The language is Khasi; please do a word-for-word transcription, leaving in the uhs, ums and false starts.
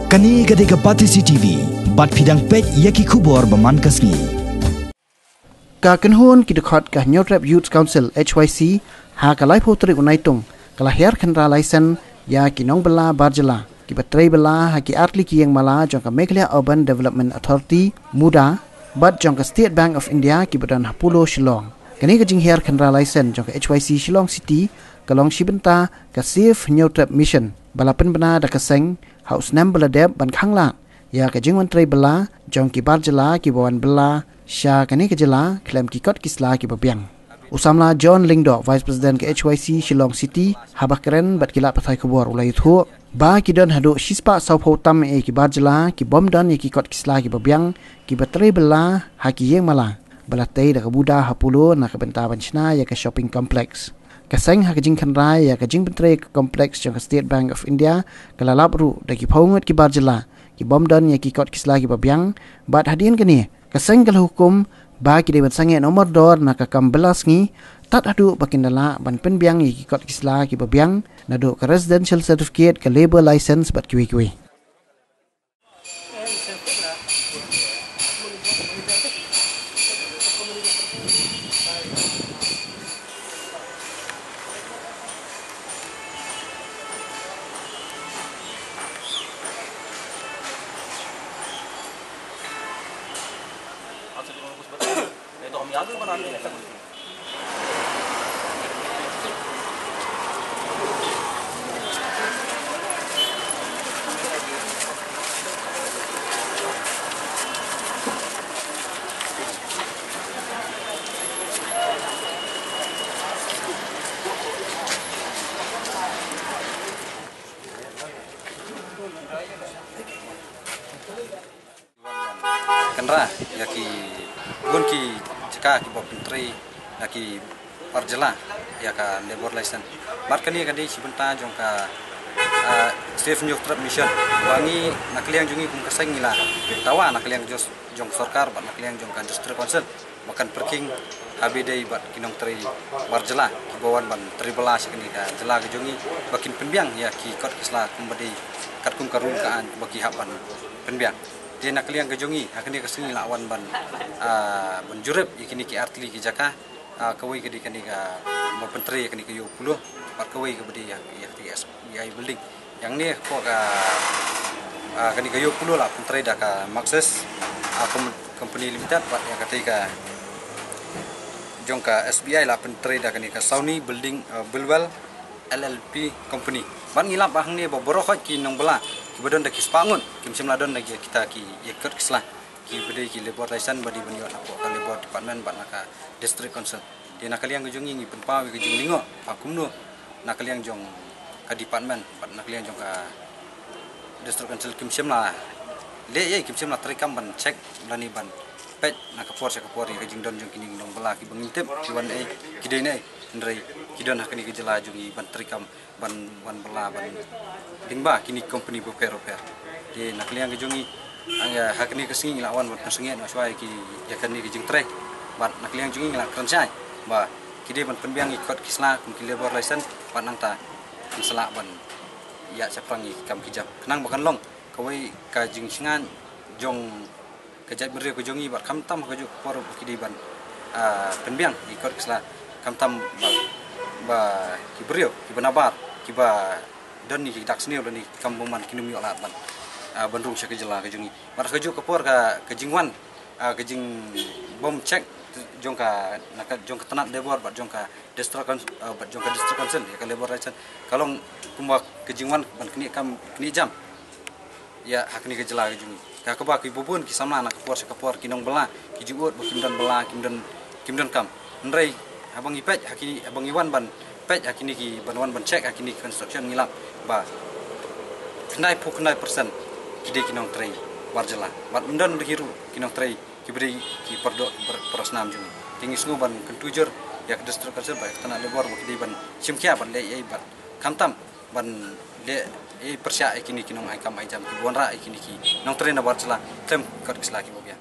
Kane ka dei ka Batesi T V, bad phi dang peit ïa ki khubor ba man ka sngi. Ka kynhun ki dkhot ka Hynñiewtrep Youth Council, H Y C, ha ka laiphew tarik u Naitung, ka la hiar khynra laisen ïa ki nongbylla bar jylla kiba trei bylla ha ki artylli ki ïing mala jong ka Meghalaya Urban Development Authority, MUDA, bad jong ka State Bank of India kiba don ha Polo, Shillong. Kane ka jinghiar khynra laisen jong ka H Y C Shillong City ka long shibynta ka Save Hynñiewtrep Mission ba la pynbna da ka seng ha u snem ba la dep ban khanglad ïa ka jingwan trei bylla jong ki bar jylla kiba wan bylla sha kane ka jylla khlem ki kot ki sla kiba biang. U samla John Lyngdoh, Vice President ka H Y C Shillong City, haba kren bad ki lad pathai khubor u la ïathuh ba ki don haduh shispah sawphew tam eh ki bar jylla ki bym don ïa ki kot ki sla kiba biang kiba trei bylla ha ki ïing mala ba la tei da ka MUDA ha Polo na ka bynta ban shna ïa ka shopping complex. Ka seng ha ka jingkhynra ïa ka jingpyntrei ka complex jong ka State Bank of India ka la lap ruh da ki phew ngut ki bar jylla ki bym don ïa ki kot ki sla kiba biang, bad hadien kane ka seng ka la hukum ba ki dei ban sangeh na u mardor na ka kam bylla sngi tad haduh ba kin da lah ban pynbiang ïa ki kot ki sla kiba biang naduh ka residential certificate, ka labour license bad kiwei kiwei. Kynra ïa ki bun ki jaka kiba pyntrei da ki bar jylla ïa ka labour license. Bad kane ka dei shibynta jong ka, ah, Save Hynñiewtrep Mission ba ngi na ka liang jong ngi kum ka seng ngi la dawa na ka liang jong, jong sorkar bad na ka liang jong ka District Council ba kan pyrkhing ha ba ïadei bad ki nongtrei bar jylla kiba wan ban trei bylla sha kane ka jylla ka jong ngi ba kin pynbiang ïa ki kot ki sla kumba dei katkum ka rule ka aiñ ba ki hap ban pynbiang. Te na ka liang ka jong ngi ha kane ka sngi la wan ban, ah, ban jurip ïa kine ki artylli ki jaka, ah, kawei ka dei kane kaba pyntrei ïa kane ka ïew Polo bad kawei kaba dei ïa, ïa kane ka S B I building. Ïa kane ka, ah, kane ka ïew Polo la pyntrei da ka Maxis, ah, com-, Company Limited bad ïa katei ka jong ka S B I la pyntrei da kane ka Sawni Building, ah, Buildwell L L P Company. Bad ngi lap ba hangne ba baroh khoit ki nongbylla kiba don da ki spah ngut kim shym la don da kita ki ïa ki kot ki sla kiba dei ki labour license ba dei ban ïoh na ka labour department bad na ka District Council. Te na ka liang ka jong ngi ngi pynpaw ïa ka jinglyngngoh ba kumno na ka liang jong ka department bad na ka liang jong ka District Council kim shym la leh ei, kim shym la trei kam ban check lane ban peit na ka por sha ka por ïa ka jingdon jong kine ki nongbylla kiba ngi tip ki wan ei, ki dei ei, hynrei ki don ha kane ka jylla jong ngi ban trei kam ban wan bylla ban lyngba kine ki company bapher bapher. Te na ka liang ka jong ngi, ha kane ka sngi ngi la wan ban pynsangeh noh shuwa ïa ki, ïa kane ka jingtrei bad na ka liang jong ngi ngi la kren shai ba ki dei ban pynbiang ïa ki kot ki sla kum ki labour license bad nangta kin sa lah ban ïaid shaphrang ïa ki kam ki jam khnang ba kan long kawei ka jingshngaiñ jong ka jaitbynriew ka jong ngi bad khamtam ha kajuh ka por ba ki dei ban, ah, pynbiang ïa ki kot ki sla khamtam ba, ba ki briew kiba nabar kiba don ïa ki dak sniew lane ki kam bymman kin ym ïoh lad ban, ah, ban rung sha ka jylla ka jong ngi. Bad ha kajuh ka por ka, ka jingwan, ah, ka jingbym check jong ka, na ka, jong ka tnat labour bad jong ka District Council, ah, bad jong ka District Council ïa ka labour license ka long kumba ka jingwan ban knieh kam knieh jam ïa ha kane ka jylla ka jong ngi. Ka kaba kiba bun ki samla na ka por sha ka por ki nongbylla ki ju ud ba kim don bylla, kim don, kim don kam. Hynrei haba ngi peit ha kine, haba ngi wan ban peit ha kine ki, ban wan ban check ha kine ki construction ngi lap ba khyndaiphew khyndai percent ki dei ki nongtrei bar jylla bad ym don hi ruh ki nongtrei kiba dei ki pyrdoh, ki pyr-, pyrshah nam jong ngi. Te ngi sngew ban kyntu jur ïa ka District Council bad ïa ka tnat labour ba ki dei ban shim khia ban leh ei ei bad khamtam ban leh ei ei pyrshah ïa kine ki nong ai kam ai jam kiba wanrah ïa kine ki nongtrei na bar jylla khlem kot ki sla kiba biang.